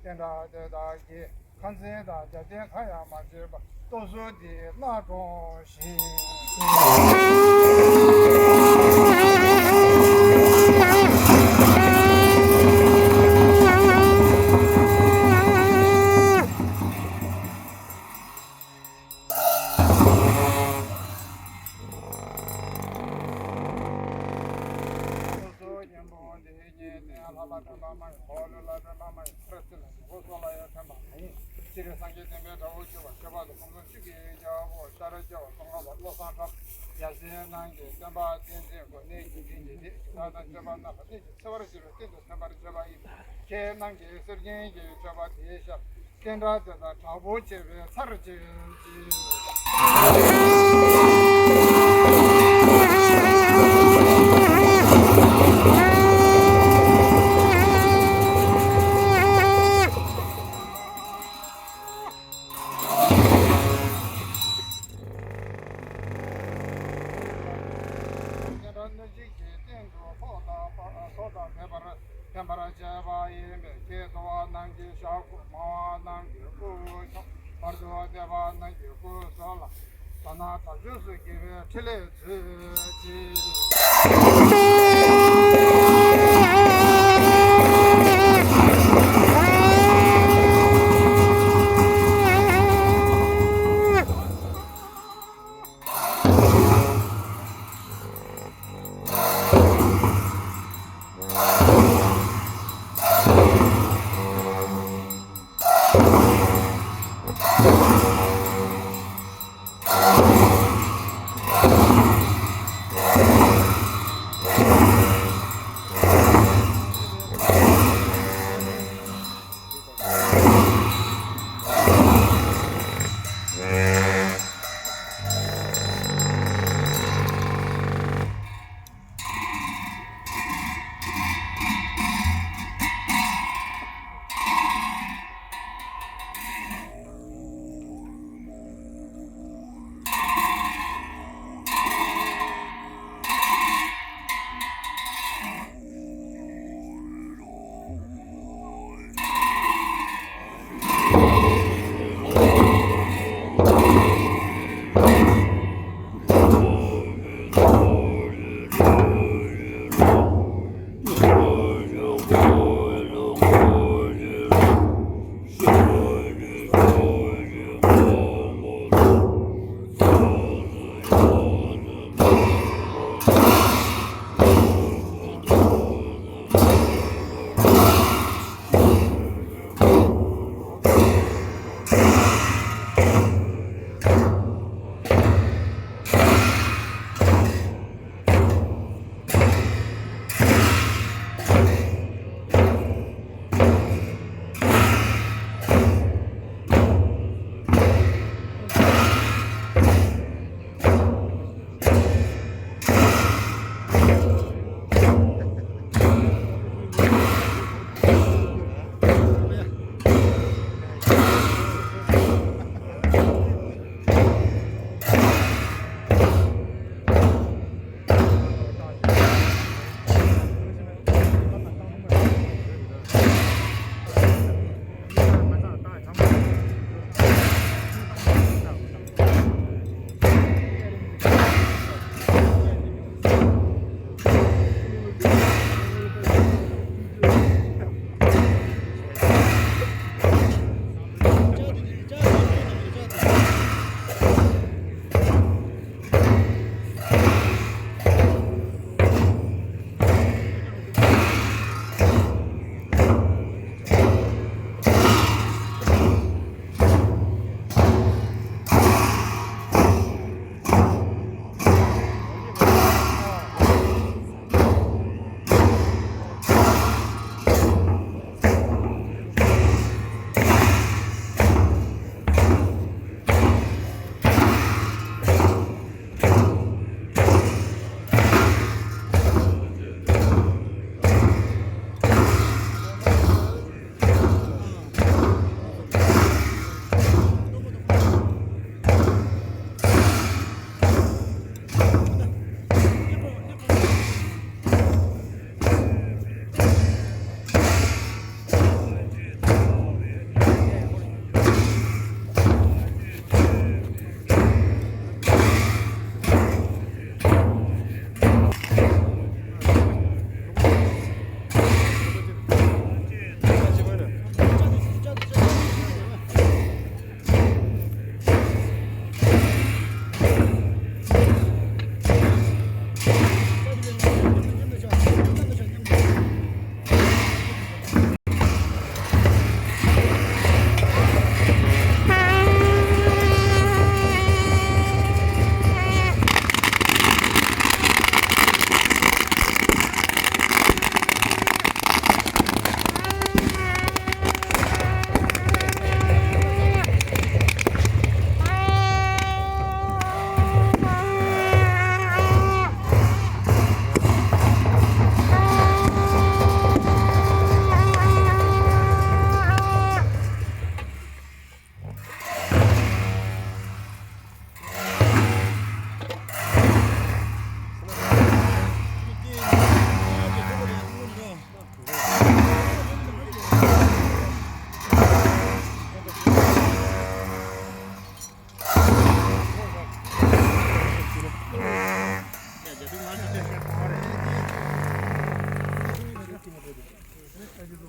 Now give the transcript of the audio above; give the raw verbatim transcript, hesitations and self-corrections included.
བསྟན་དགྲ་དེ་དག་གིས་ཁ་འཛིན་དང་རྒྱབ་རྟེན་གང་ཡང་མ་བྱས་པར་སྟོབས་གསོ་འདི་གནང་གྲོང་ཞིང་། སྤྱིར་སངས་རྒྱས་བསྟན་པའི་དགྲ་བོ་གྱུར་པ་ཁྱད་པར་དུ་ཁམས་གསུམ་སྤྱི་གི་རྒྱལ་པོ། ལྟར་སྐྱེ་བ་ཙོང་ཁ་པ་བློ་བཟང་གྲགས། ཡ་ཟེར་ནང་གི་སྟོན་པ་བསྟན་འཛིན་དགོན་གནས་ཀྱི་རྟེན་གྱི་རིགས་ཀྱི་ཐ་ན་སྟོན་པ་རྣམ་པ་གནས་ཀྱི་འཚེ་བར་བྱེད་པའི་རྟེན་དུ་ཐོན་པར་བྱེད་པ་ཡིན། ཁྱེད་རྣམས་ཀྱི་གསེར་སྐྱེམས་ཀྱི་མཆོད་པ་དེའི་ཞབས་བསྟན་དགྲ་དེ་དག་དྲག་པོ་བྱེད་པའི་ཚར་བཅད་ཅིང་། སྟོན་པ་གནོད་སྦྱིན་གྱི་རྟེན་དུ་ཚོགས་དང་ཚོགས་དང་ལྡན་པར་འཕེན་པར་བྱེད་པ་ཡིན་པས། ཁྱེད་ཚོ་བ་རྣམས་ཀྱི་ཞབས་སྐུ། མང་བ་རྣམས་ཀྱི་སྐུ་མཆོག། བར་དུ་བསྡད་པ་རྣམས་ཀྱི་སྐུ་གསོལ་ལ། དག་སྣང་དྲག་ཤུལ་དུ་དགྱེས་པའི་ཕྲིན་ལས་མཛོད་ཅིག།